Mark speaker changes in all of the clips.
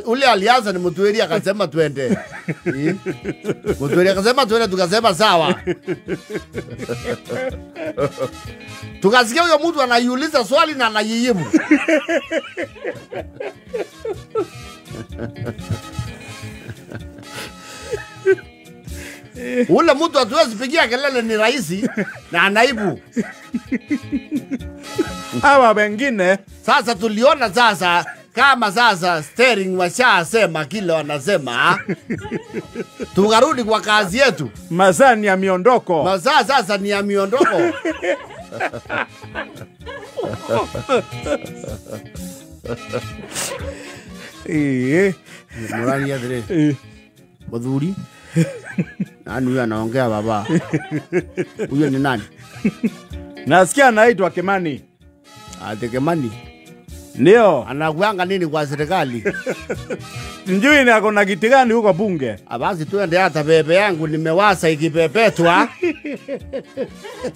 Speaker 1: Ule alianza ni Mutwiri akasema twende. Mutwiri akasema twende, tukasema sawa. Tukasikia huyo mtu anaiuliza swali na anajijibu. Ule mtu hatuwezi pigia kelele, ni raisi na naibu.
Speaker 2: Hawa wengine
Speaker 1: sasa tuliona sasa kama sasa steering washasema kile wanasema, tukarudi kwa kazi yetu.
Speaker 2: Masaa ni ya miondoko.
Speaker 1: Masaa sasa ni ya miondoko. Murani ya dire. Muthuri. Nani huyo anaongea baba? Huyo ni nani?
Speaker 2: Nasikia anaitwa Kimani.
Speaker 1: Ate Kimani?
Speaker 2: Ndio.
Speaker 1: Anakuanga nini kwa serikali?
Speaker 2: Sijui ni ako na kiti gani huko bunge.
Speaker 1: Basi tuende, hata bebe yangu nimewasa ikipepetwa.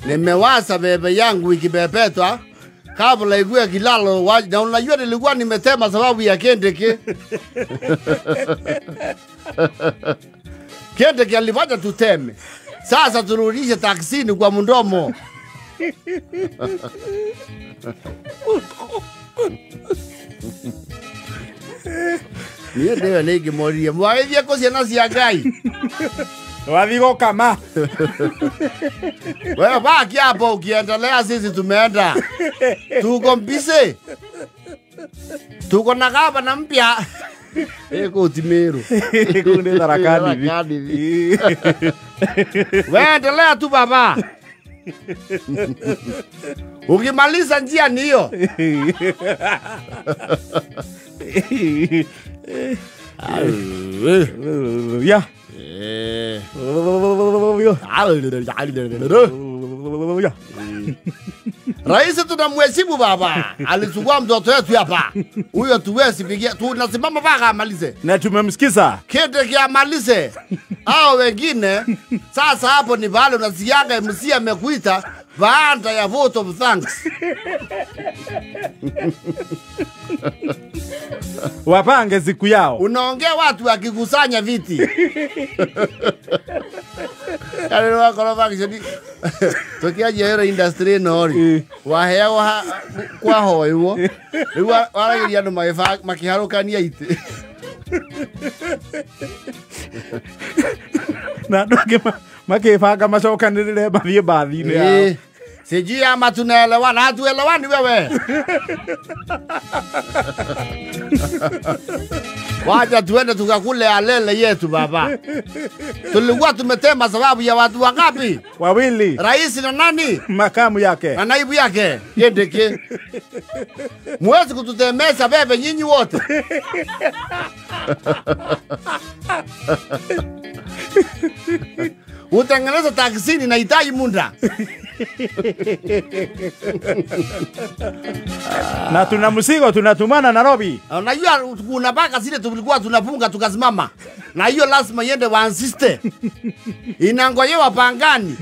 Speaker 1: Nimewasa bebe yangu ikipepetwa kabla ikuwe kilalo. Na unajua nilikuwa nimetema sababu ya Kendeke. Kendeke alifanya tuteme. Sasa turudishe taksini kwa mdomo. Niye ndio nigi moria. Mwaithie ko ciana cia Ngai.
Speaker 2: Wathi gukama.
Speaker 1: Wewe baki hapo ukiendelea, sisi tumeenda. Tuko mbise. Tuko na gavana mpya. Eko Timiru.
Speaker 2: Kunde tarakani hivi.
Speaker 1: Wewe endelea tu baba. Ukimaliza njia ni hiyo.
Speaker 2: Ya.
Speaker 1: Rais tunamheshimu baba. Alichukua mtoto wetu hapa. Huyo tuwezi pigia. Tunasimama mpaka amalize.
Speaker 2: Na tumemsikiza.
Speaker 1: Kete amalize. Hao wengine sasa hapo ni pale unasikianga MC amekuita baada ya vote of thanks.
Speaker 2: Wapange siku yao.
Speaker 1: Unaongea watu wakikusanya viti. Yale wako function. Tukiaje hero industry no ri. Waheagwo kwa hoywo. Riu waragiria andu makiharukania iti.
Speaker 2: Na andu angi makibanga macokanirire mathie bathi-inĩ yao.
Speaker 1: Sijui ama tunaelewana, hatuelewani wewe. Wacha tuende tukakule alele yetu baba. Tulikuwa tumetema sababu ya watu wangapi?
Speaker 2: Wawili.
Speaker 1: Rais na nani?
Speaker 2: Makamu yake.
Speaker 1: Na naibu yake. Kendeke. Mwezi kututemesa bebe nyinyi wote. Utengeneza taksini na hitaji munda.
Speaker 2: Na tuna mzigo tunatumana Nairobi.
Speaker 1: Unajua kuna baka zile tulikuwa tunafunga tukasimama. Na hiyo lazima iende waansiste. Inangojewa Pangani.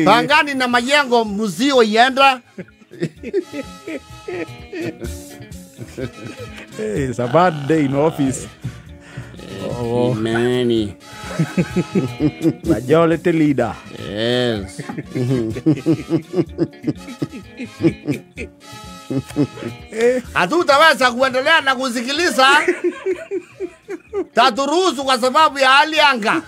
Speaker 1: Pangani na majengo mzio ienda.
Speaker 2: Hey, it's a bad day in office.
Speaker 1: Oh, many.
Speaker 2: Majority leader.
Speaker 1: Yes. Hatutaweza kuendelea na kusikiliza. Taturuhusu kwa sababu ya hali anga.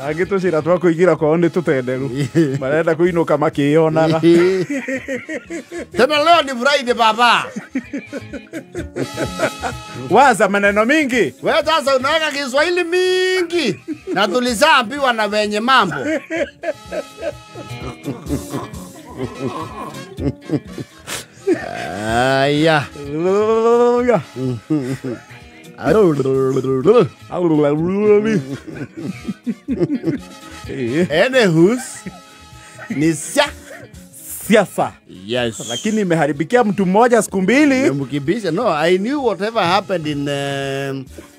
Speaker 2: Angĩ tũcĩra twa kũingĩra kwao nĩ tũtenderu marenda kũinũka makĩyonaga.
Speaker 1: Tena leo ni Friday baba.
Speaker 2: Waza maneno mingi.
Speaker 1: Wewe sasa unaweka Kiswahili mingi na tulishaambiwa na wenye mambo. Aya. Anywho's ni siasa. Yes.
Speaker 2: Lakini imeharibikia mtu mmoja siku mbili.
Speaker 1: Nimemkibisha. No, I knew whatever happened in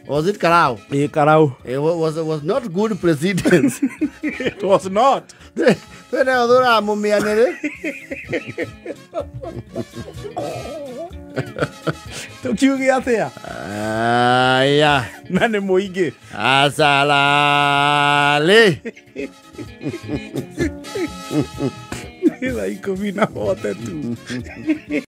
Speaker 1: Was it Karau?
Speaker 2: Ĩ Karau.
Speaker 1: It was not good presidents.
Speaker 2: It was not.
Speaker 1: Twene thuraga mũmĩanĩrĩ.
Speaker 2: Tũkiuge atĩa?
Speaker 1: Aya.
Speaker 2: Na nĩ mũingĩ.
Speaker 1: Asalale.
Speaker 2: Thaa 12:42.